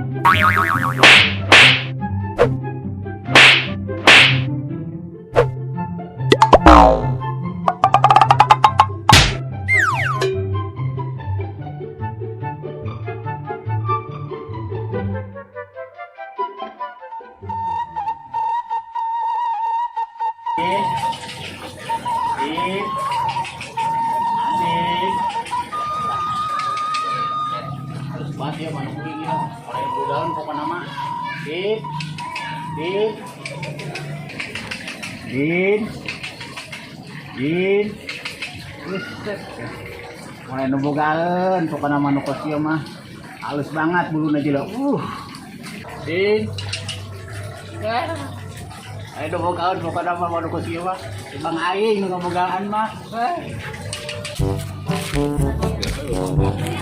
Din. Din. Halus banget ya manuk kuring ya. Orang daun pokoknya mah. Din. Din. Din. Din. Buset. Mulai nu bogaeun pokoknya manuk kos ieu mah. Halus banget buluna jelek. Din. Ayo nu bogaeun pokoknya mah manuk kos ieu mah. Bang aing nu ngabogaan mah. Assalamualaikum. Din.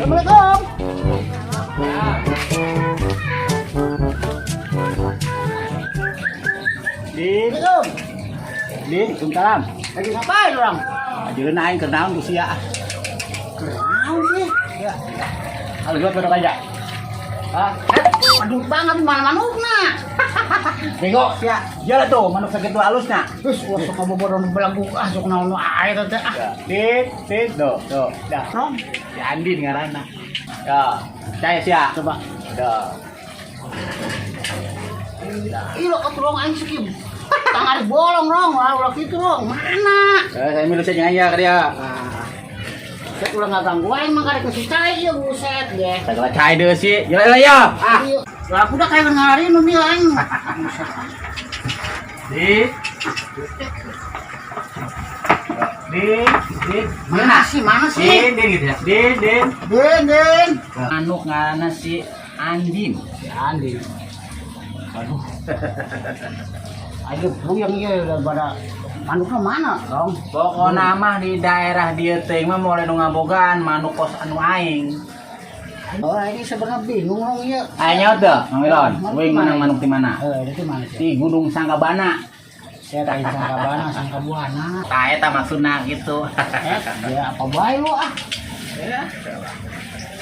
Assalamualaikum. Din, Waalaikumsalam. Lagi ngapain orang? Ajeun aing keur naon ku sia. Naon sih? Ya. Halus banget manuk aja. Hah? Aduh banget mana manukna. Bego sia. Iyalah tuh manuk sakitu halusna. Terus ulah sok ngaboboron belagu ah sok naon nu ae teh ah. Din, din, tuh, tuh. Dah. Rong, Si Andin ngaranna. Ya, percaya sia. Coba. Dah. Iya atuh rong aing sakieu. Tangan bolong rong, ulah ulah kitu rong. Mana? Eh, saya milu saja aya ka dia. Ah. Saya ulah ngaganggu aing mah karek geus cai ieu buset deh. Segala cai deui sih. Gila lah ya. Ah. Iya. Lah aku udah kayak ngarin nu aing. Buset. Din. Din, din. Mana sih? Mana sih? Din, din gitu ya. Din, din. Den, den. Manuk ngaranna si Andin. Si Andin. Aduh. Ayo puyeng ieu daripada manukna mana, Rong? Pokokna mah di daerah dieu teh mah mulai nu ngabogaan manuk kos anu aing. Oh, ini sebenarnya bingung rong ieu. Aya nyaut teu, Mang Milon? Manuk Uing di mana menang manuk di mana? Eh, itu mana sih? Di Gunung Sangkabana. Saya tadi sangka bana, sangka buana. Tah eta maksudna gitu. Eh, ya apa bae lu ah.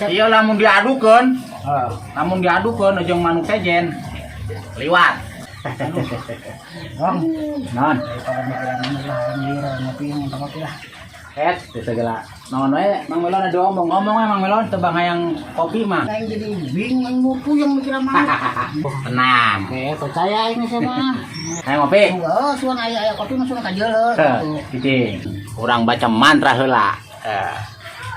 Iya lamun diadukeun, Heeh. lamun diadukeun jeung manuk sejen. Liwat. Rong, Non, daripada mikiran manuk lah, aing lieur ngopi yang kopi lah. het teu segala. Naon we Mang Melon ada omong ngomong we Mang Melon teu hayang kopi mah. Aing jadi bingung aing mau puyeng mikiran manuk. Tenang. Oke, percaya aing sih mah. Hayang ngopi. Oh, suan aya aya kopi mah suan kajeuleuh Heh, gitu. Cicing. Urang baca mantra heula.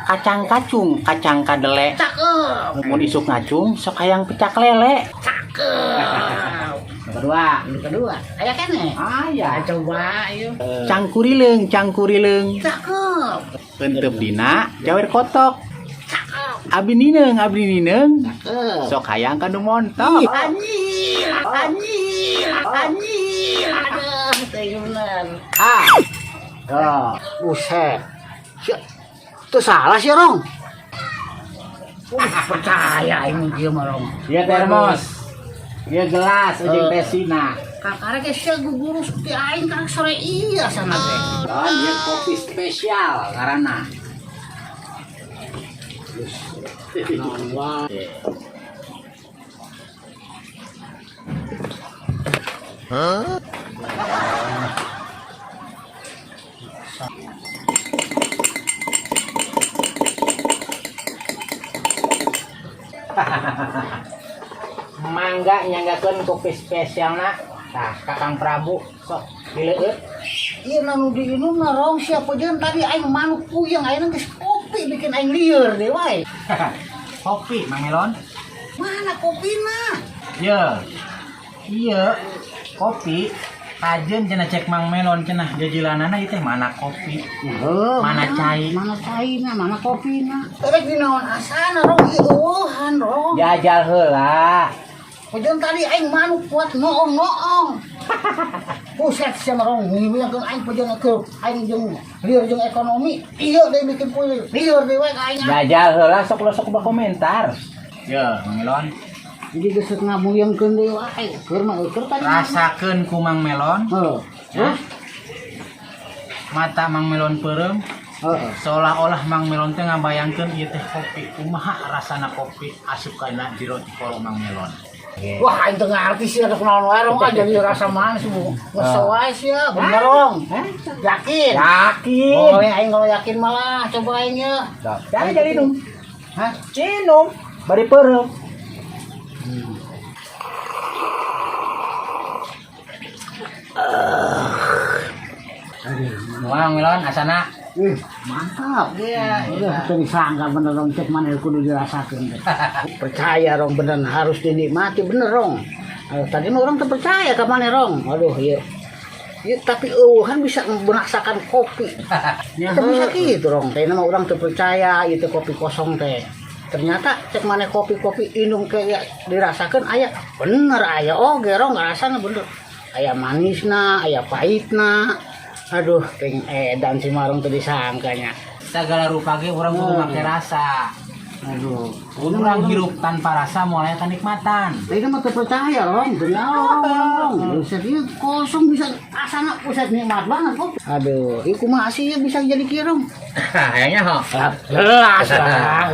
Kacang kacung, kacang kadele. Cakep. Mun isuk ngacung, sok hayang pecak lele. Cakep. Yang kedua. Yang kedua, aya keneh. Aya. Coba ayo. Cangkurileung, cangkurileung. Cakep. Entep dina, jawer kotok. Cakep. Abi nineung, abi nineung. Cakep. Sok hayang ka nu montok. Anjir, anjir, anjir. Aduh, teh bener. Ah. Tuh. Buset. Si, itu salah sih, Rong. Percaya ini dia mah, Rong. Ieu termos. Ieu gelas ujung tesina. Kakara ge sia gugurus ti aing karek sore iya sana teh. Dan ieu kopi spesial ngaranna. Naon wae. Mangga nyanggakeun kopi spesialna. Tah, Kakang Prabu sok dileueut. Ieu nu diinum mah Rong siapa jeung tadi aing manuk puyeng aing geus kopi bikin aing lieur deui wae. Kopi Mang Melon. Mana kopina? Ye. Iya, kopi kajen cenah cek Mang Melon cenah jajilanana ieu teh mana kopi. Heuh, Mana cai? Mana caina, mana kopina? Rek dinaon asana Rong ieu eueuhan Rong. Jajal heula. Pujan tadi aing manuk kuat noong-noong. Buset sia mah Rong ngimilkeun aing pujan ke aing jeung lieur jeung ekonomi. Ieu deui bikin puyeng. Lieur deui wae ka aing. Jajal heula sok ulah sok komentar. Ye, Mang Melon. Jadi geus ngamuyengkeun deui wae. Keur mah keur tadi. Rasakeun ku Mang Melon. Heeh. Ya. Mata Mang Melon peureum. Seolah-olah Mang Melon teh ngabayangkeun ieu teh kopi. Kumaha rasana kopi asup kana jero tikoro Mang Melon? Wah, aing teu ngarti sih ada kunaon wae, Rong, ah, jadi rasa manis, Bu. Geus wae sih ya, bener, Rong. Yakin? Yakin. Boleh aing kalau yakin malah coba aing ya. Jadi jadi minum. Hah? Minum. Bari peureum. Aduh. Mang Melon asana. Ih, mantap. Iya. Udah teu disangka bener, Rong, cek mana kudu dirasakeun teh. Percaya, Rong, bener harus dinikmati bener, Rong. Tadi mah orang teu percaya ka maneh, Rong. Aduh, iya. Ya, tapi eueuhan bisa merasakan kopi. Ya, Teu bisa gitu, Rong. Teh mah orang teu percaya itu kopi kosong teh. Ternyata cek mana kopi-kopi indung kayak dirasakan aya bener aya oge, Rong, rasana bener. Aya manisna, aya pahitna. Aduh, ting edan si Marong teu disangkanya. Segala rupa ge urang kudu make rasa. Aduh, Urang hirup tanpa rasa moal aya kanikmatan. Tadi mah teu percaya, Rong, demi Allah, Rong. Buset, ieu kosong bisa rasana, buset, nikmat banget kok. Aduh, ieu kumaha sih ieu bisa jadi kieu, Rong? Hayangnya ho. Ya, jelas lah.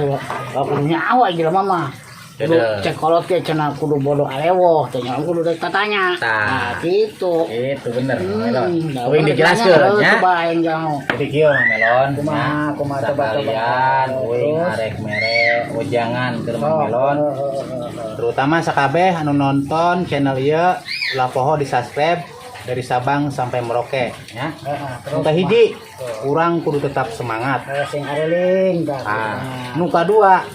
Aku nyawa jelema mah. Kudu Dadah. cek kolot ke cenah kudu bodoh alewoh, teh nyawa kudu rek tatanya. Tah. Nah, gitu. Itu bener, Mang Melon. Nah, Uing dijelaskeun nya. Coba aing jangan. Jadi kieu, Mang Melon. Kumaha, nya. kumaha, coba, coba. Sakalian uing Terus? arek mere wejangan ke Mang Melon. Heeh. Terutama sakabeh anu nonton channel ieu, ulah poho di subscribe dari Sabang sampai Merauke ya. Heeh, Nu kahiji, urang kudu tetap semangat. Sing areling tah. Nah, nu kadua,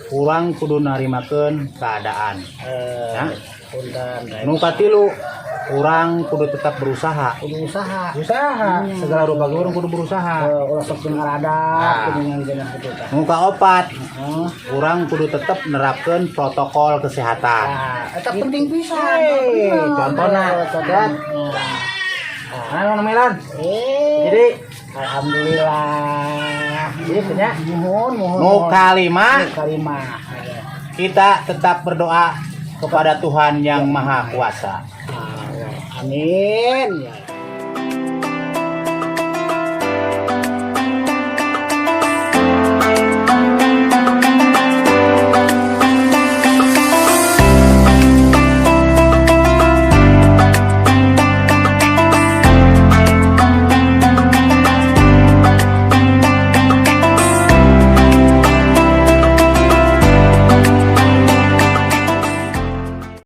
urang kudu narimakeun keadaan. Ya. Punten. Nu katilu, urang kudu tetap berusaha. Kudu usaha. Usaha, segala rupa ge urang kudu berusaha. Ulah sok jeung ngaradap, Nah. kudu nganggeuna kitu tah. Nu kaopat, Heeh. urang kudu tetep nerapkeun protokol kesehatan. Nah, eta penting pisan. Hei, Bener. contohna. Contohna. Nah, Mang Melon. Eh, Jadi, alhamdulillah. jadi punya Muhun, muhun. nu kalima, Nu kalima. kita tetap berdoa kepada Tuhan Yang Maha Kuasa. Amin. Ya.